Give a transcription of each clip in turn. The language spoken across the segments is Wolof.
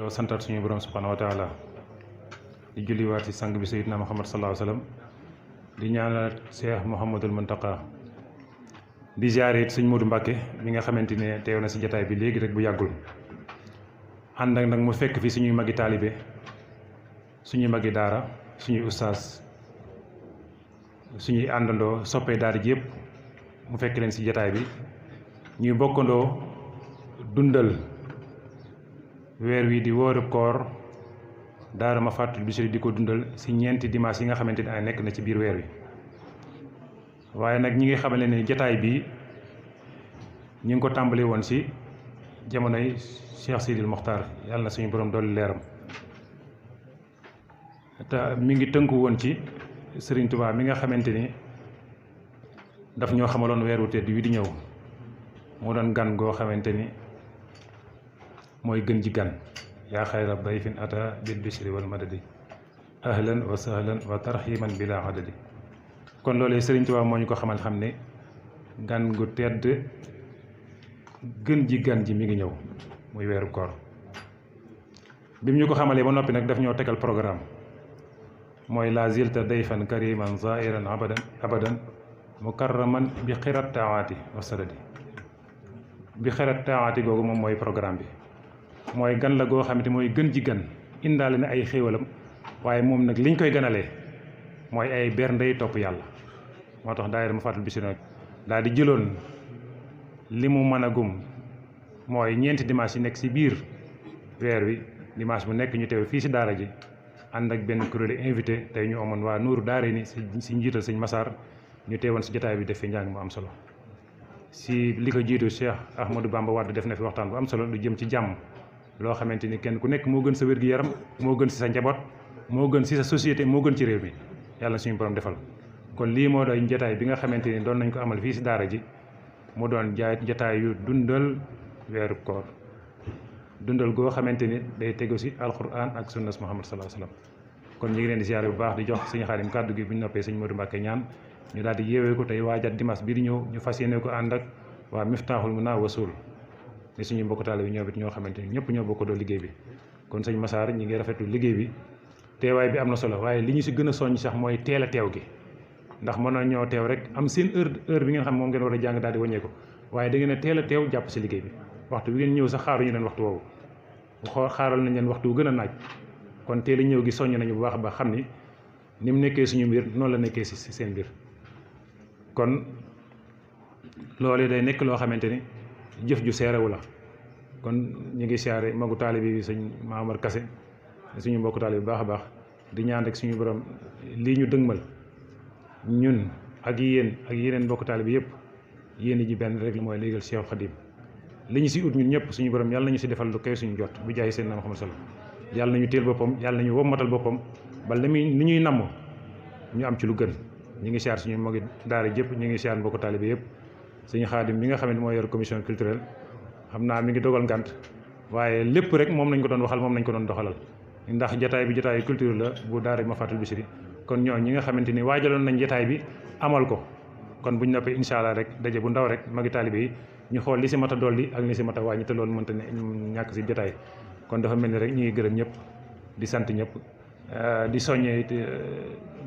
delloo santaat suñu borom subhanahu wa taala di julliwaat ci sang bi sayyidina Muhammad sallallahu alayhi wa sallam di ñaanal Cheikh Mouhamadul Muntaqa di ziare it sëñ Modou Mbacke mi nga xamante ne teew na si jataay bi léegi rek bu yàggul ànd ak nag mu fekk fi suñuy magi taalibe suñuy magi daara suñuy ustaas suñuy àndandoo soppee daara ji yëpp mu fekk leen si jataay bi ñuy bokkandoo dundal weer wi di wóorub koor daara ma fàttali Bichri di ko dundal si ñeenti dimanche yi nga xamante ne ay nekk na ci biir weer wi waaye nag ñi ngi xamale ne jataay bi ñu ngi ko tàmbali woon si jamonoy Cheikh Sidil Mokhtar yàlla na suñu borom dolli leeram te mi ngi tënku woon ci Serigne Touba mi nga xamante ni daf ñoo xamaloon weer wu tedd wi di ñëw moo doon gan goo xamante ni mooy gën ji gan yaa xayra dayfin ata bil bishri wal madadi ahlan wa sahlan wa tarximan bila adadi kon loolee Serigne Touba moo ñu ko xamal xam ne gan gu tedd gën ji gan ji mi ngi ñëw muy weeru koor bi mu ñu ko xamalee ba noppi nag daf ñoo tegal programme mooy la zilta dayfan kariman zairan abadan mukarraman bi xirat taati wa sadadi bi xirat taati googu moom mooy programme bi mooy gan la goo xamante mooy gën ji gan indaale na ay xéewalam waaye moom nag liñ koy ganalee mooy ay berndey topp yàlla moo tax daayira ma fàttali Bichri nag daal di jëloon li mu mën a gum mooy ñeenti dimanche yi nekk si biir weer wi dimanche bu nekk ñu teew fii si daara ji ànd ak benn kuréel invité tey ñu amoon waa Nuuru Daare ni si njiital sëñ Massar ñu teewoon si jotaay bi def fi njàng mu am solo si li ko jiitu Cheikh Ahmadou Bamba Wade def na fi waxtaan bu am solo lu jëm ci jàmm loo xamante ni kenn ku nekk moo gën sa wér-gu-yaram moo gën si sa njaboot moo gën si sa société moo gën ci réew mi yàlla suñu borom defal kon lii moo doon jotaay bi nga xamante ni doon nañ ko amal fii si daara ji mu doon jotaay yu dundal weeru koor dundal goo xamante ni day tegu si alquran ak sunnas Muhammad sallallahu alayhi wa sallam kon ñu ngi leen di ziare bu baax di jox sëñ Xaadim kàddu gi bu ñu noppee sëñ Modou Mbacke ñaan ñu daal di yeewee ko tey waajat dimanche bii di ñëw ñu fas yéene ko ànd ak waa Miftaaxul Muna Wasul ni suñu mbokk taale bi ñoo it ñoo xamante ni ñëpp ñoo bokk doo liggéey bi kon sëñ Massar ñi ngi rafetlu liggéey bi teewaay bi am na solo waaye li ñu si gën a soññ sax mooy teel a teew gi ndax mën na ñoo teew rek am seen heure bi ngeen xam moom ngeen war a jàng daal di wàññee ko waaye da ngeen a teel a teew jàpp si liggéey bi waxtu bi ngeen ñëw sax xaaruñu leen waxtu woowu xaaral nañ leen waxtu wu gën a naaj kon teel a ñëw gi soññ nañu bu baax a baax xam ni mu nekkee suñu mbir noonu la nekkee si seen mbir kon loolu day nekk loo xamante ni jëf ju seerewu la kon ñu ngi siyaare magu taalibe bi sëñ Maamar Kase suñu mbokku taalibe bu baax a baax di ñaan rek suñu borom lii ñu dëgmal ñun ak yéen ak yeneen mbokku taalibe yëpp yéen ji benn rek la mooy léegal Cheikh Khadim li ñu si ut ñun ñëpp suñu borom yàlla nañu si defal lu kay suñu jot bu jaay seen na Muhammad sallallahu alayhi wasallam yàlla nañu teel boppam yàlla nañu wommatal boppam ba li ñuy namm ñu am ci lu gën ñu ngi siyaar suñu magi daara jëpp ñu ngi siyaar mbokku taalibe yëpp suñu Xaadim mi nga xam ne mooy yor commission culturelle xam naa mi ngi dogal ngant waaye lépp rek moom nañ ko doon waxal moom nañ ko doon doxalal ndax jataay bi jataayu culture la bu daara ma fàttali Bichri kon ñoo ñi nga xamante ni waajaloon nañ jataay bi amal ko kon buñ noppee incha allah rek daje bu ndaw rek magi taalibe yi ñu xool li si mat a dolli ak li si mat a wàññi te loolu mënta ne ñàkk si jataay kon dafa mel ni rek ñu ngi gërëm ñëpp di sant ñëpp di soññee it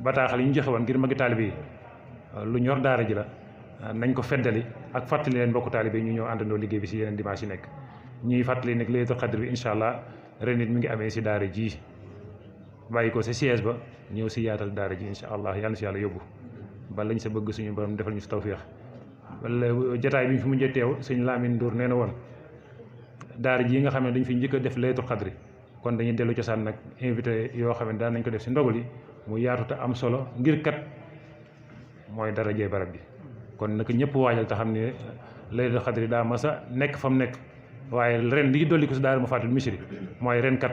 bataaxal yi ñu joxe woon ngir magi taalibe yi lu ñor daara ji la nañ ko feddali ak fàttali leen mbokku taalibe yi ñu ñëw àndandoo liggéey bi si yeneen dimanche yi nekk ñuy fàttali nag laylatul qadr bi incha allah ren nit mi ngi amee si daara ji bàyyi ko si siège ba ñëw si yaatal daara ji incha allah yàlla na si yàlla yóbbu ba lañ sa bëgg suñu borom defal ñu si tawféex wala jataay bi ñu fi mujjee teew sëñ Lamine Ndour nee na woon daara ji yi nga xam ne dañ fi njëkk a def laylatul qadr kon dañuy dellu cosaan nag invité yoo xam ne daan nañ ko def si ndogal yi mu yaatu te am solo ngir kat mooy darajee barab bi kon nag ñëpp waajal te xam ne laylatul qadr daa mas a nekk fa mu nekk waaye ren li dolli ko si daara ma fàttali Bichri mooy ren kat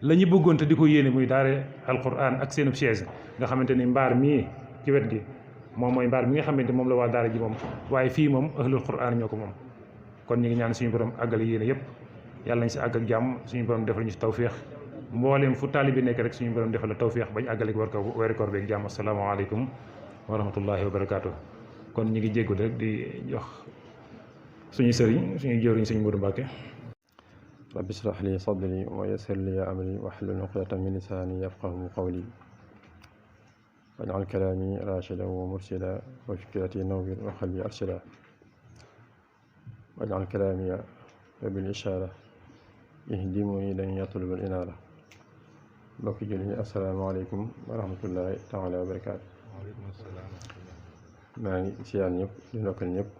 la ñu bëggoon te di ko yéene muy daara alquran ak seenub chaise nga xamante ni mbaar mii ci wet gi moom mooy mbaar mi nga xamante moom la waa daara ji moom waaye fii moom ahlul quran ñoo ko moom kon ñu ngi ñaan suñu borom àggale yéene yëpp yàlla nañ si àgg ak jàmm suñu borom defal ñu si tawféex mbooleem fu taalibe nekk rek suñu borom defal la tawféex bañ àggale war ko weeru koor beeg jàmm asalaamaaleykum wa rahmatullahi wa barakaatu kon ñu ngi jéggul rek di jox suñu sëriñ suñu jëwriñ suñu Modou Mbacke rabbi ishrah li sadri wa yassir li amri wahlul uqdatan min lisani yafqahu qawli waj'al kalami rashidan wa murshida wa fikrati nawwir wa qalbi arshida waj'al kalami bil ishara ihdimuni lan yatlub al inara mbokki julli ñi asalaamaaleykum wa rahmatullahi taala wa barakaatu. maa ngi siyaar ñëpp di ndokkal ñëpp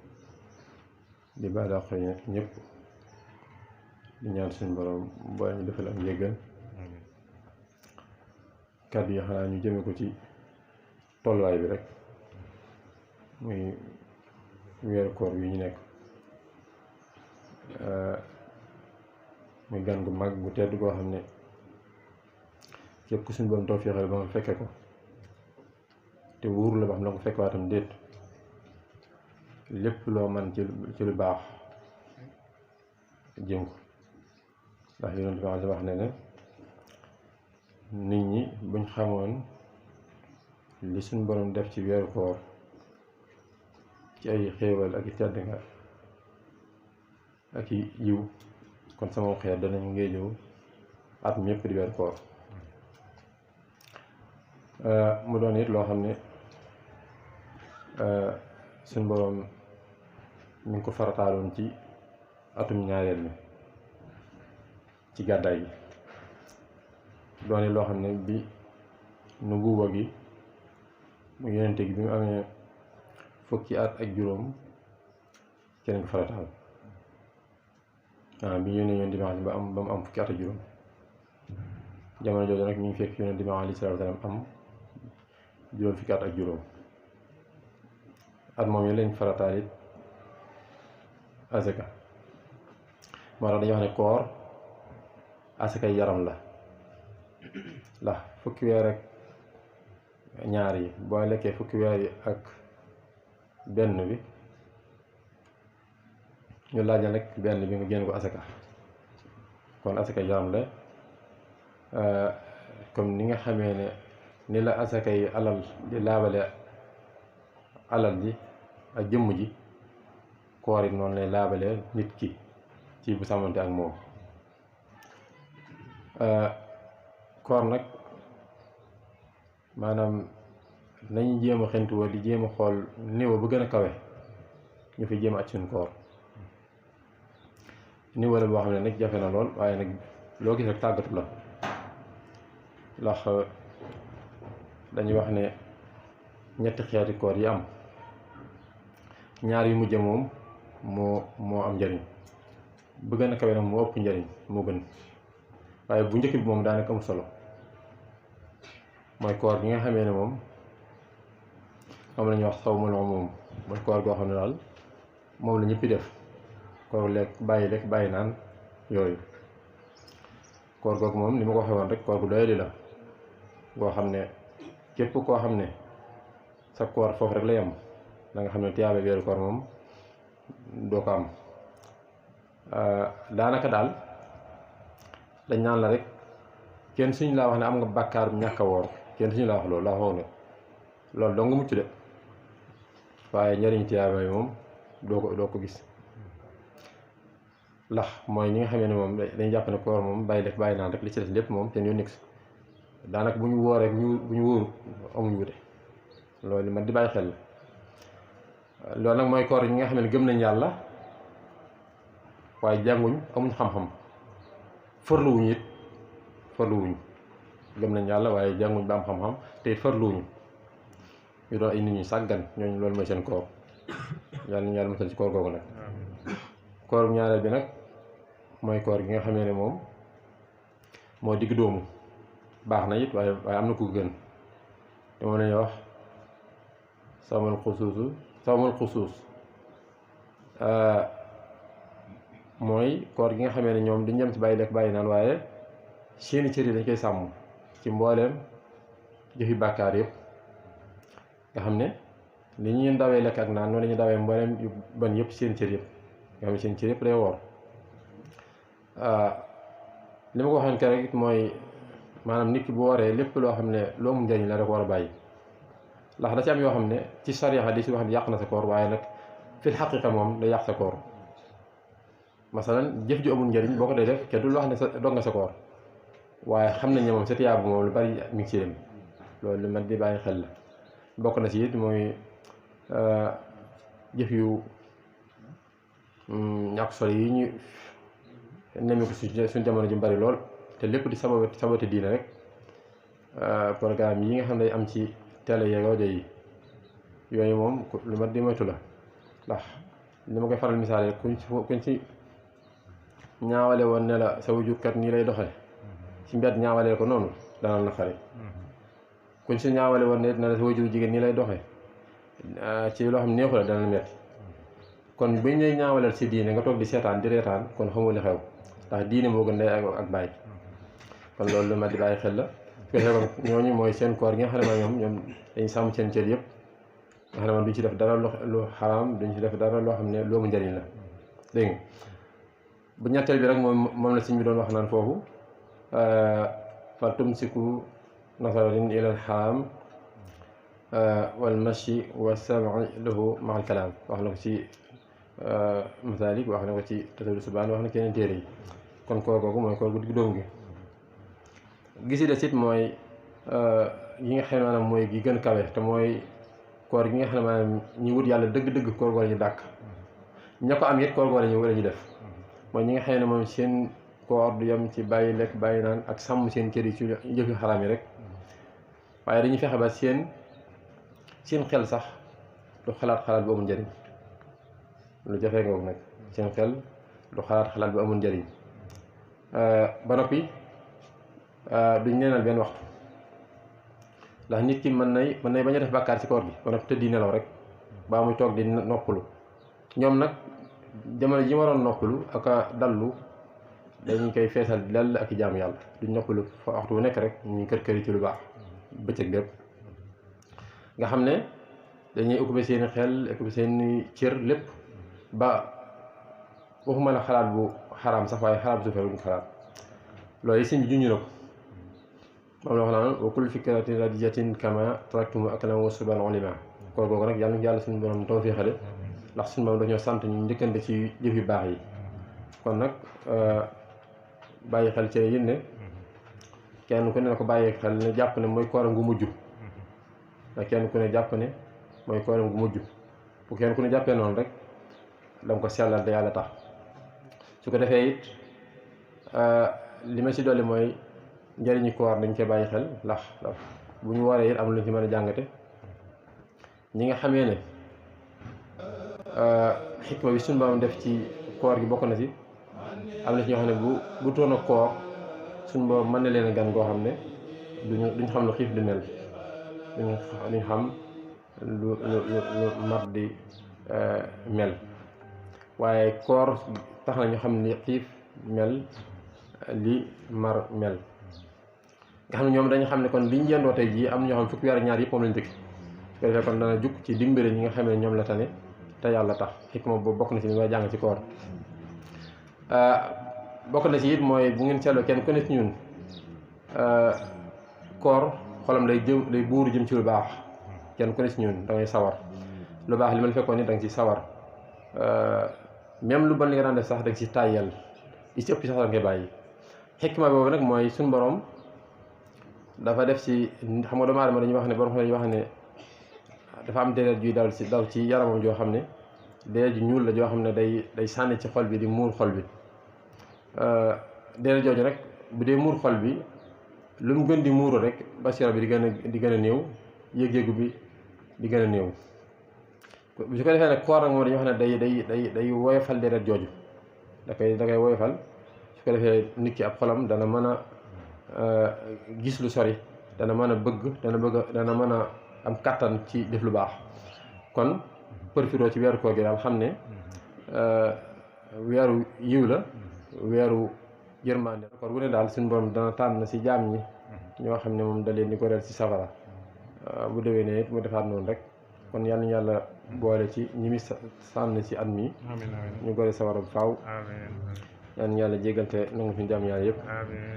di baadaax ñëpp di ñaan suñu borom boo ñu defal am njéggal kàddu yi xanaa ñu jëme ko ci tolluwaay bi rek muy weeru koor wi ñu nekk muy gan gu mag gu tedd goo xam ne képp ku suñu borom tawfeexal ba nga fekke ko te wóoru la ba xam na ko fekk waatam déet lépp loo man ci lu baax jëm ko ndax yonent bi wax ne ne nit ñi buñ xamoon li suñu borom def ci weeru koor ci ay xéewal ak i tedd nga ak i yiw kon sama xeet danañ ngay ñëw at mi yëpp di weeru koor mu doon it loo xam ne suñu borom mi ngi ko farataaloon ci atum ñaareel mi ci gàddaay gi doon it loo xam ne bi nu buuba gi mu yonente gi bi mu amee fukki at ak juróom ci lañ ko farataal bi ñu yónnee yoon dimanche ba mu am fukki at ak juróom jamono jooju nag ñu ngi fekk yonent dimanche alayhi salaatu wa salaam am juróom fukki at ak juróom at moom yi lañ farataal it asaka moo tax dañuy wax ne koor asakay yaram la ndax fukki weer ak ñaar yi boo lekkee fukki weer yi ak benn bi ñu laajal nag benn bi nga génn ko asaka kon asakay yaram la comme ni nga xamee ne ni la asakay alal di laabale alal ji ak jëmm ji koor it noonu lay laabale nit ki ci bu sàmmante ak moom koor nag maanaam nañu jéem a xentuwa di jéem a xool niveau bu gën a kawe ñu fi jéem a aj suñu koor niveau la boo xam ne nag jafe na lool waaye nag loo gis rek tàggatu la ndax dañuy wax ne ñetti xeeti koor yi am ñaar yu mujj moom moo am njëriñ bu gën a kawe nag moo ëpp njëriñ moo gën waaye bu njëkk bi moom daanaka amul solo mooy koor gi nga xamee ne moom la ñuy wax saw ma moom mooy koor goo xam ne daal moom la ñëpp def koor lekk bàyyi naan yooyu koor googu moom li ma ko waxee woon rek koor gu doyadi la goo xam ne képp koo xam ne sa koor foofu rek la yem da nga xam ne tiyaaba weeru koor moom doo ko am daanaka daal dañ naan la rek kenn suñu laa wax ne am nga bàkkaar bu ñàkk a woor kenn suñu laa wax loolu laa waxoon loolu doo nga mucc de waaye njëriñ tiyaaba yi moom doo ko gis ndax mooy ñi nga xamee ne moom dañuy jàpp ne koor moom bàyyi lekk bàyyi naan rek li ci des lépp moom kenn yoon nekk si daanaka bu ñu wooree bu ñu wóoru amuñu wute loolu man di bàyyi xel loolu nag mooy koor yi nga xam ne gëm nañ yàlla waaye jànguñ amuñ xam-xam farluwuñu it farluwuñu gëm nañ yàlla waaye jànguñ ba am xam-xam te it farluwuñu ñu doon ay nit ñu sàggan ñooñu loolu mooy seen koor yàlla nañu yàlla musal ci koor googu nag koor bu ñaareel bi nag mooy koor gi nga xamee ne moom moo digg doomu baax na it waaye am na ku gën te moom lañuy wax sawmul xusuus mooy koor gi nga xamee ne ñoom duñ dem ci bàyyi lekk bàyyi naan waaye seeni cër yi dañ koy sàmm ci mbooleem jëfi bàkkaar yëpp nga xam ne li ñu dawee lekk ak naan noonu la ñu dawee mbooleem yu ban yëpp seen cër yëpp nga xam ne seen cër yëpp day woor li ma ko waxoon keroog it mooy maanaam nit ki bu wooree lépp loo xam ne loo mu njëriñ la rek war a bàyyi ndax da ci am yoo xam ne ci sariya di si wax ne yàq na sa koor waaye nag fil xaqiqa moom day yàq sa koor masalan jëf ju amul njariñ boo ko dee def kenn du wax ne sa dog nga sa koor waaye xam nañ ne moom sa tiyaabu moom lu bari mi ngi ci dem loolu lu mat di bàyyi xel la bokk na ci it mooy jëf yu ñàkk solo yi ñu nemmeeku suñ jamono ju bari lool te lépp di sabate diine rek programme yi nga xam ne am ci télé yeeg rajo yi yooyu moom lu mat di moytu la ndax li ma koy faral misaale kuñ ci ñaawale woon ne la sa wujurkat nii lay doxee ci mbedd ñaawalee ko noonu dana la xare kuñ si ñaawale woon ne la sa wujur jigéen nii lay doxee ci loo xam neexu la dana la metti kon buñ lay ñaawaleel si diine nga toog di seetaan di reetaan kon xamul li xew ndax diine moo gën day ak bàyyi kon loolu lu ma di bàyyi xel la su ko defee kon ñooñu mooy seen koor gi nga xam ne ñoom dañu sàmm seen cër yëpp nga xam ne duñ ci def dara lu xaraam duñ ci def dara loo xam ne lu amul njëriñ la dégg nga bu ñetteel bi rek moom la sëñ bi doon wax naan foofu fa tumsiku nasarin ilal xaram wal mashi wa sam'i lahu ma'al kalaam wax na ko ci masaalik wax na ko ci tasawudu subaan wax na keneen téere yi kon koor googu mooy koor gu digg dóomu gi gisi des it mooy yi nga xam ne maanaam mooy gi gën kawe te mooy koor gi nga xam ne maanaam ñi wut yàlla dëgg-dëgg koor goo la ñu dàkk ña ko am it koor goo la ñu def mooy ñi nga xam ne moom seen koor du yem ci bàyyi lekk bàyyi naan ak sàmm seen cër yi ci jëfi xaraam yi rek waaye dañuy fexe ba seen xel sax du xalaat bu amul njëriñ lu jafee nga nag seen xel du xalaat bu amul njëriñ ba noppi duñ neenal benn waxtu ndax nit ki mën nay bañ a def bàkkaar ci koor gi ba noppi tëddi nelaw rek baa muy toog di noppalu ñoom nag jamono ji waroon noppalu ak a dallu dañu koy feesal dal ak i jaamu yàlla duñ noppalu fa waxtu wu nekk rek ñu kër ci lu baax bëccëg bépp nga xam ne dañuy occupé seeni xel occupé seeni cër lépp ba waxuma la xalaat bu xaraam sax waaye xalaat bu suufee duñ xalaat loolu yi sëñ bi junñu na ko moom la wax naan wa kullu fikratin radiyatin kama taraktumu aklan wa suban ulima koor googu nag yàlla suñu borom tawfeexale ndax suñu borom dañoo sant ñu njëkkante ci jëf yu baax yi kon nag bàyyi xel ci yéen ne kenn ku ne na ko bàyyi xel ne jàpp ne mooy kooram gu mujj ndax kenn ku ne jàpp ne mooy kooram gu mujj bu kenn ku ne jàppee noonu rek danga ko sellal da yàlla tax su ko defee it li ma ci dolli mooy njëriñu koor dañ koy bàyyi xel ndax bu ñu waree it am lu ñu ci mën a jàngate ñi nga xamee ne xikma bi suñu borom def ci koor gi bokk na ci am na ci ñoo xam ne bu toon a koor suñu borom mën na leen a gan goo xam ne duñ xam lu xiif di mel duñ xam lu mar di mel waaye koor tax na ñu xam ni xiif mel li mar mel nga xam ne ñoom dañu xam ne kon liñ yendoo tey jii am na ñoo xam fukki weer ak ñaar yëpp moom lañ dëkk su ko defee kon dana jukk ci dimbale ñi nga xam ne ñoom la tane te yàlla tax xikma boobu bokk na ci li may jàng ci koor bokk na ci it mooy bu ngeen seetloo kenn ku ne ci ñun koor xolam day buuru jëm ci lu baax kenn ku ne ci ñun da ngay sawar lu baax li ma la fekkoon ni da nga ci sawar même lu bon li nga daan def sax da nga ci tàyyel li ci ëpp sax da ngay bàyyi xikma boobu nag mooy suñu borom dafa def ci xam nga doomu aadama dañuy wax ne borom xam dañuy wax ne dafa am deret juy daw ci yaramam joo xam ne deret ju ñuul la joo xam ne day sànni ci xol bi di muur xol bi deret jooju rek bu dee muur xol bi lu mu gën di muuru rek basira bi di gën a néew yëg-yëgu bi di gën a néew bu su ko defee nag koor nag moom dañuy wax ne day woyofal deret jooju da koy woyofal su ko defee nit ki ab xolam dana mën a gis lu sori dana mën a bëgg dana mën a am kattan ci def lu baax kon profitoo ci weeru koor gi daal xam ne weeru yiw la weeru yërmande koor wu ne daal suñu borom dana tànn si jaam ñi ñoo xam ne moom da leen di goreel ci safara bu déwee ne it mu defaat noonu rek kon yal na yàlla boole ci ñi mi sànn ci at mi ñu goreel safara bu faaw yal na yàlla jégal te nangu suñu jaam yàlla yëpp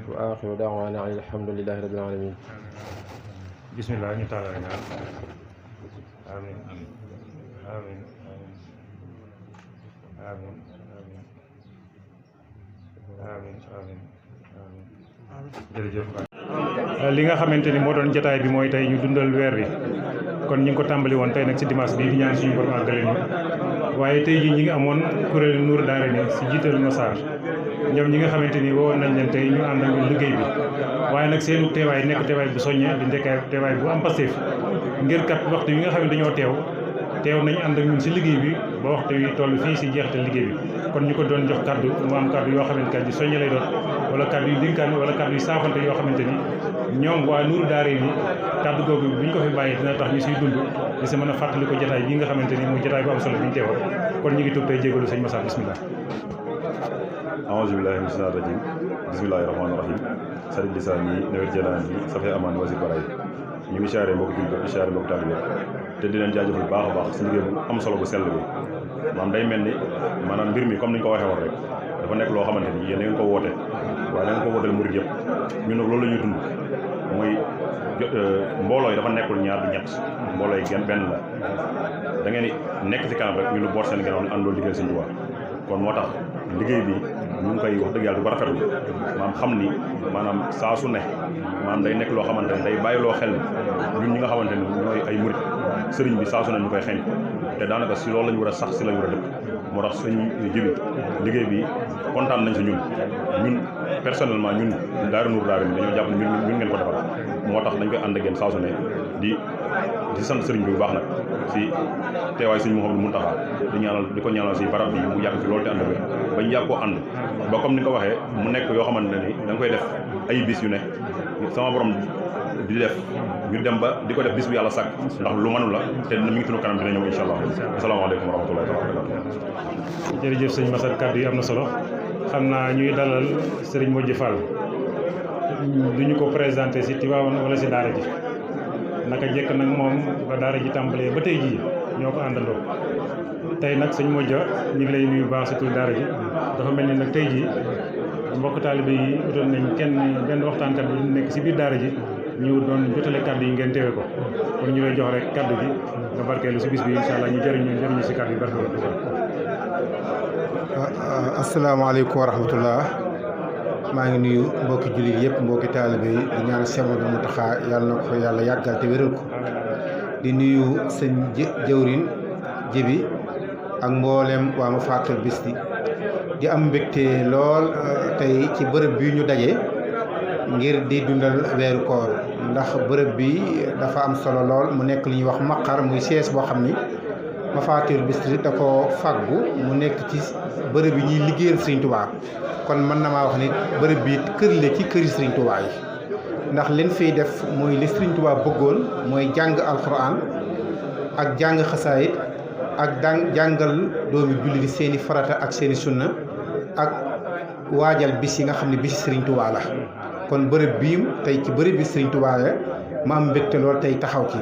wa axiru daawaana an alhamdulillahi rabbil alamin bismillah ñu tàllal ñaan amin amin amin amin amiin amiin jërëjëf. li nga xamante ni moo doon jotaay bi mooy tey ñu dundal weer wi kon ñu ngi ko tàmbali woon tey nag ci dimanche bi di ñaan suñu borom àggale ñu waaye tey jii ñi ngi amoon kuréel Nour Daarayni si jiital Massar ñoom ñi nga xamante ni woo nañ leen tey ñu ànd ak ñun liggéey bi waaye nag seenu teewaay nekk teewaay bu soññee di ndekkaay teewaay bu am Pastef ngir kat waxtu yi nga xam ne dañoo teew nañ ànd ak ñun si liggéey bi ba waxtu yi toll fii si jeexital liggéey bi kon ñu ko doon jox kaddu mu am kaddu yoo xamante kat yi soññe lay doon wala kaddu yu dénkaan wala kaddu yu saafante yoo xamante ni ñoom waa Nour Daarayni kaddu googu bu ñu ko fi bàyyi dina tax ñu siy dund di si mën a fàttali ko jotaay bii nga xamante ni mooy jotaay bu am solo bi ñu teewal kon ñu ngi tuub tey jégalu sëñ Massar bismillah. aouzu billahi mina shaytaani rajim bismillahi rahmaani rahim sarif lisaani nawet janaan yi safee amaan wasir baraay ñu ngi siyaare mbokk jullit di siyaare mbokk taalibe te di leen jaajëfal baax a baax si liggéey bu am solo bu sell bi maanaam day mel ni maanaam mbir mi comme ni ñu ko waxee woon rek dafa nekk loo xamante ni yéen da ngeen ko woote waaye da ngeen ko wooteel murid yëpp ñun nag loolu la ñuy dund mooy mbooloo yi dafa nekkul ñaar du ñett mbooloo yi benn la da ngeen di nekk ci kanam rek ñu lu boot seen gannaaw ne àndoo liggéey Sëñ Tuubaa kon moo tax liggéey bi ñu ngi koy wax dëgg yàlla di ko rafetlu maanaam xam ni maanaam saa su ne maanaam day nekk loo xamante ne day bàyyi loo xel ñun ñi nga xamante ne ñooy ay murid sëriñ bi saa su ne ñu koy xeeñ te daanaka si loolu la ñu war a sax si la ñu war a dëkk moo tax suñu jibi liggéey bi kontaan nañ si ñun personnellement ñun daara Nour Daarayni dañoo jàpp ne ñun ngeen ko defal moo tax dañ koy ànd ak yéen saa su ne di sant sëriñ bi bu baax nag si teewaay suñu Mouhamadou Mountakha di ko ñaanal si barab bi mu yàgg fi loolu te ànd ak bañ yàgg koo ànd ba comme ni nga ko waxee mu nekk yoo xamante ne ni da nga koy def ay bis yu ne sama borom di def ñu dem ba di ko def bis bu yàlla sàkk ndax lu mënu la te mi ngi sunu kanam dina ñëw incha allah asalaamaaleykum wa rahmatullahi wa barakatuh. jërëjëf sëñ Massar kàddu yi am na solo xam naa ñuy dalal Serigne Modji Fall du ñu ko présenté si Tivaouane wala si daara ji naka jekk nag moom ba daara ji tàmbalee ba tey jii ñoo ko àndandoo tey nag sëñ Modji ñu ngi lay nuyu baax si tur daara ji dafa mel ni nag tey jii mbokk taalibe yi utoon nañ benn waxtaankat bi nekk si biir daara ji ñu doon jotale kaddu yi ngeen teewe ko kon ñu lay jox rek kaddu gi nga barkeelu si bis bi incha allah ñu jëriñu si kaddu yi barkeelu. asalaamaaleykum wa rahmatullah maa ngi nuyu mbokki jullit yëpp mbokki taalibe yi di ñaan Cheikh Mouhamadou Mountakha yàlla na ko yàlla yàggal te wéral ko di nuyu sëñ jëwrin jibi ak mboolem waa ma fàttal bis di am mbégte lool tey ci bërëb bi ñu daje ngir di dundal weeru koor ndax bërëb bi dafa am solo lool mu nekk li ñuy wax maqar muy siège boo xam ni Mafaatihul Bichri da ko fàggu mu nekk ci bërëb yi ñuy liggéeyal Sëriñ Tuubaa kon mën na maa wax ni bërëb bi kër la ci këri Sëriñ Tuubaa yi ndax leen fiy def mooy li Sëriñ Tuubaa bëggoon mooy jàng alxuraan ak jàng xasaayit ak jàngal doomi julli di seeni farata ak seeni sunna ak waajal bis yi nga xam ne bisi Sëriñ Tuubaa la kon bërëb bii tey ci bërëb bi Sëriñ Tuubaa la ma am mbégte lool tey taxaw ci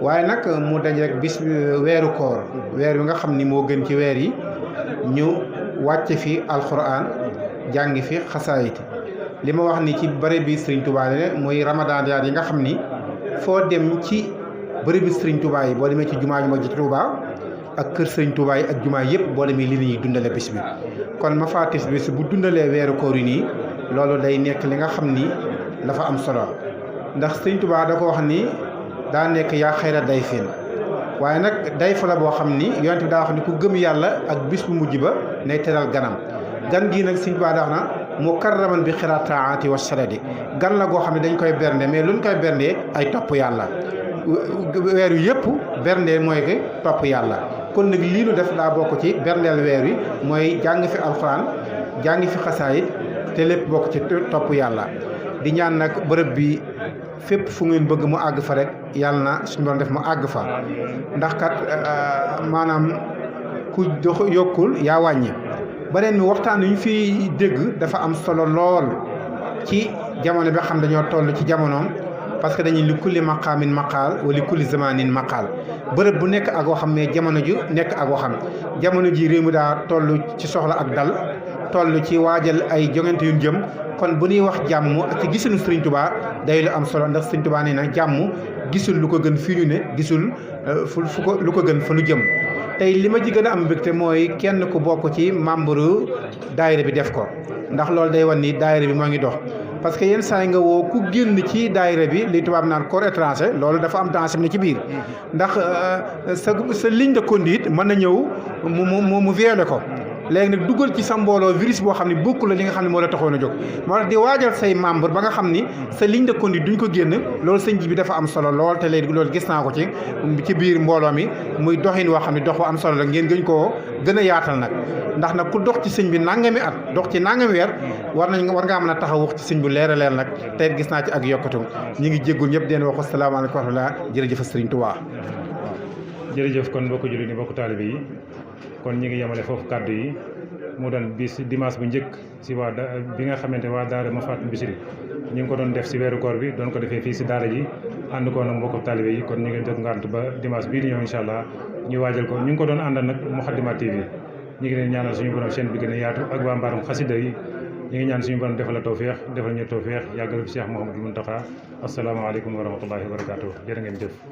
waaye nag mu daje rek bis weeru koor weer wi nga xam ni moo gën ci weer yi ñu wàcce fi alxuraan jàngi fi xasaayit li ma wax ni ci bërëb bi Sëriñ Tuubaa la mooy ramadan yi nga xam ni foo dem ci bërëb bi Sëriñ Tuubaa yi boo demee ci jumaa ju mag ji Tuubaa ak kër Sëriñ Tuubaa yi ak jumaa yëpp boo demee li ñuy dundale bis bi kon Mafaatihul Bichri bu dundalee weeru koor yi nii loolu day nekk li nga xam ni dafa am solo ndax Sëriñ Tuubaa da ko wax ni daa nekk yaa xayra dayfin waaye nag dayfa la boo xam ni yonent bi daa wax ni ku gëm yàlla ak bis bu mujj ba nay teral ganam gan gii nag Sëriñ Tuubaa daa wax na mukarraman bi xiraa taati wa saradi gan la goo xam ne dañ koy bernde mais luñ koy berndee ay topp yàlla weer wi yëpp berndee mooy que topp yàlla kon nag lii nu def daa bokk ci berndeel weer wi mooy jàng fi alxuraan jàng fi xasaayit te lépp bokk ci topp yàlla di ñaan nag bërëb bi fépp fu ngeen bëgg mu àgg fa rek yàlla na suñu doon def mu àgg fa ndax kat maanaam ku dox yokkul yaa wàññi beneen mi waxtaan yu ñu fi dégg dafa am solo lool ci jamono bi xam dañoo toll ci jamonoom parce que dañuy li kulli maqaamin maqaal wala li kulli zamanin maqaal bërëb bu nekk ak waxam mais jamono ju nekk ak waxam jamono ji réew mi daa toll ci soxla ak dal toll ci waajal ay jongante yu jëm kon bu ñuy wax jàmm ci gisuñu Sëriñ Tuubaa day lu am solo ndax Sëriñ Tuubaa nee na jàmm gisul lu ko gën fii ñu ne gisul fu ko lu ko gën fa nu jëm tey li ma ci gën a am mbégte mooy kenn ku bokk ci membre daayira bi def ko ndax loolu day wan ni daayira bi moo ngi dox parce que yenn saa yi nga woo ku génn ci daayira bi li tubaab naan corps étranger loolu dafa am danger ne ci biir ndax sa ligne de conduite mën na ñëw mu violer ko léegi nag dugal ci sa mbooloo virus boo xam ne bokkul la li nga xam ne moo la taxoon a jóg moo tax di waajal say membre ba nga xam ni sa ligne de conduite duñ ko génn loolu sëñ bi dafa am solo lool te léegi loolu gis naa ko ci biir mbooloo mi muy doxin woo xam ne dox bu am solo la ngeen gën koo gën a yaatal nag ndax nag ku dox ci sëñ bi nangami at dox ci nangami weer war ngaa mën a taxaw wax ci sëñ bu leer a leer nag tey gis naa ci ak yokkatu ñi ngi jéggul ñëpp den wax asalaamaaleykum wa rahmatulah jërëjëf Sëriñ Tuubaa. jërëjëf kon mbokku jullit yi mbokku taalibe yi kon ñi ngi yemale foofu kàddu yi mu doon bis dimanche bu njëkk si bi nga xamante waa daara Mafaatihul Bichri ñu ngi ko doon def si weeru koor bi doon ko defee fii si daara ji ànd ko nag mbokku taalibe yi kon ñu ngi jot ngant ba dimanche bii di ñëw incha allah ñu waajal ko ñu ngi ko doon àndal nag Moukhaddamatoul TV ñu ngi leen ñaanal suñu borom chaîne bi gën a yaatu ak waa mbaarum xasida yi ñu ngi ñaan suñu borom defal la tawféex defal ñu tawféex yàggal fi Cheikh Mouhamadou Mountakha asalaamaaleykum wa rahmatullahi wa barakatuh jërë ngeen jëf